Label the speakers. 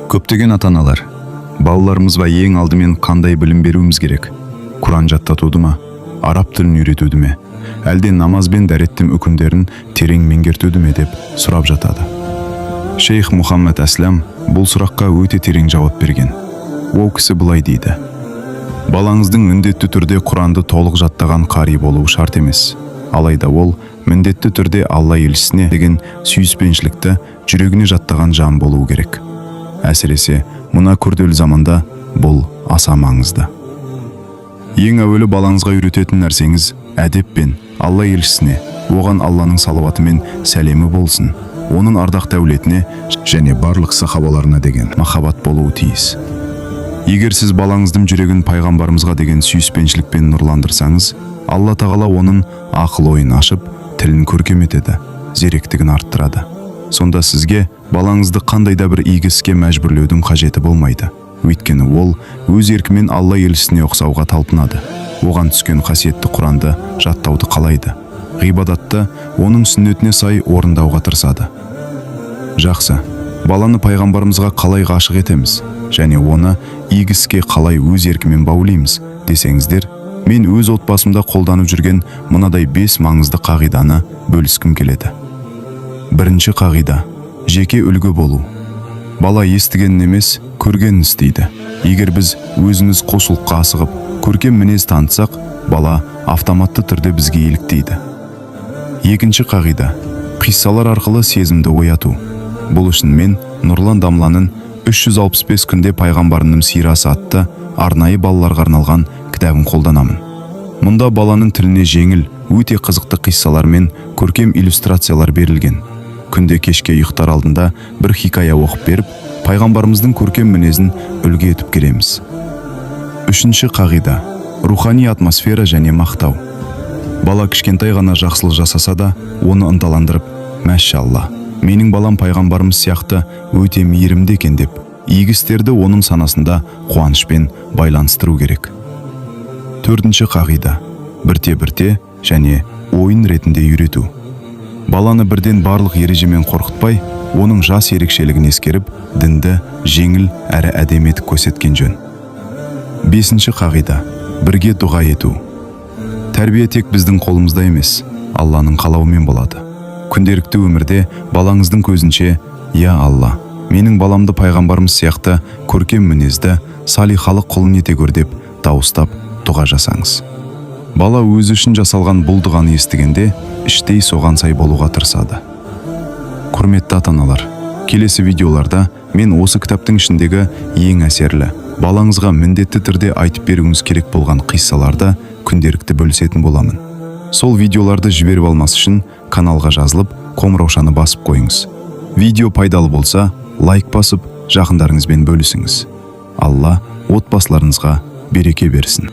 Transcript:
Speaker 1: Көптеген ата-аналар: «Балаларымызға ең алдымен қандай білім беруіміз керек? Құран жаттатуды ма, араб тілін үйретуді ме, әлде намаз бен дәреттің үкімдерін терең меңгертуді ме?» деп сұрап жатады. Шейх Мұхаммед Әслам бұл сұраққа өте терең жауап берген. Ол кісі былай дейді: «Балаңыздың міндетті түрде Құранды толық жаттаған қари болуы шарт емес. Алайда ол міндетті түрде Алла елшісіне деген сүйіспеншілікті жүрегіне жаттаған жан болуы керек. Әсіресе мына күрделі заманда бұл аса маңызды. Ең әуелі балаңызға үйрететін нәрсеңіз әдеп пен Алла елшісіне, оған Алланың салауаты мен сәлемі болсын, оның ардақты әулетіне және барлық сахабаларына деген махаббат болуы тиіс. Егер сіз балаңыздың жүрегін пайғамбарымызға деген сүйіспеншілікпен нұрландырсаңыз, Алла Тағала оның ақыл ойын ашып, тілін көркем етеді, зеректігін арттырады. Сонда сізге балаңызды қандай да бір игі іске мәжбүрлеудің қажеті болмайды. Өйткені ол өз еркімен Алла елшісіне ұқсауға талпынады, оған түскен қасиетті Құранды жаттауды қалайды, ғибадатты оның сүннетіне сай орындауға тырысады». Жақсы, баланы пайғамбарымызға қалай ғашық етеміз және оны игі іске қалай өз еркімен баулимыз десеңіздер, мен өз отбасымда қолданып жүрген мынадай бес маңызды қағиданы бөліскім келеді. Бірінші қағида: жеке үлгі болу. Бала естігенін емес, көргенін істейді. Егер біз өзіміз құлшылыққа асығып, көркем мінез танытсақ, бала автоматты түрде бізге еліктейді. Екінші қағида: қиссалар арқылы сезімді ояту. Бұл үшін мен Нұрлан Дамланың «365 күнде пайғамбарының сирасы» атты арнайы балаларға арналған кітабын қолданамын. Мұнда баланың тіліне жеңіл, өте қызықты қиссалар мен көркем иллюстрациялар берілген. Күнде кешке ұйықтар алдында бір хикая оқып беріп, пайғамбарымыздың көркем мінезін үлгі етіп келеміз. Үшінші қағида: рухани атмосфера және мақтау. Бала кішкентай ғана жақсылық жасаса да, оны ынталандырып, «Мәшалла, менің балам пайғамбарымыз сияқты өте мейірімді екен» деп, игі істерді оның санасында қуанышпен байланыстыру керек. Төртінші қағида: бірте-бірте және ойын ретінде үйрету. Баланы бірден барлық ережемен қорқытпай, оның жас ерекшелігін ескеріп, дінді жеңіл әрі әдемі етіп көрсеткен жөн. Бесінші қағида: бірге дұға ету. Тәрбие тек біздің қолымызда емес, Алланың қалауымен болады. Күнделікті өмірде балаңыздың көзінше: «Я Алла, менің баламды пайғамбарымыз сияқты көркем мінезді, салихалы құлын ете көр» деп дауыстап дұға жасаңыз. Бала өзі үшін жасалған бұл дұғаны естігенде, іштей соған сай болуға тырысады. Құрметті ата аналар, келесі видеоларда мен осы кітаптың ішіндегі ең әсерлі, балаңызға міндетті түрде айтып беруіңіз керек болған қиссаларды күнделікті бөлісетін боламын. Сол видеоларды жіберіп алмас үшін каналға жазылып, қоңыраушаны басып қойыңыз. Видео пайдалы болса, лайк басып, жақындарыңызбен бөлісіңіз. Алла отбасыларыңызға береке берсін.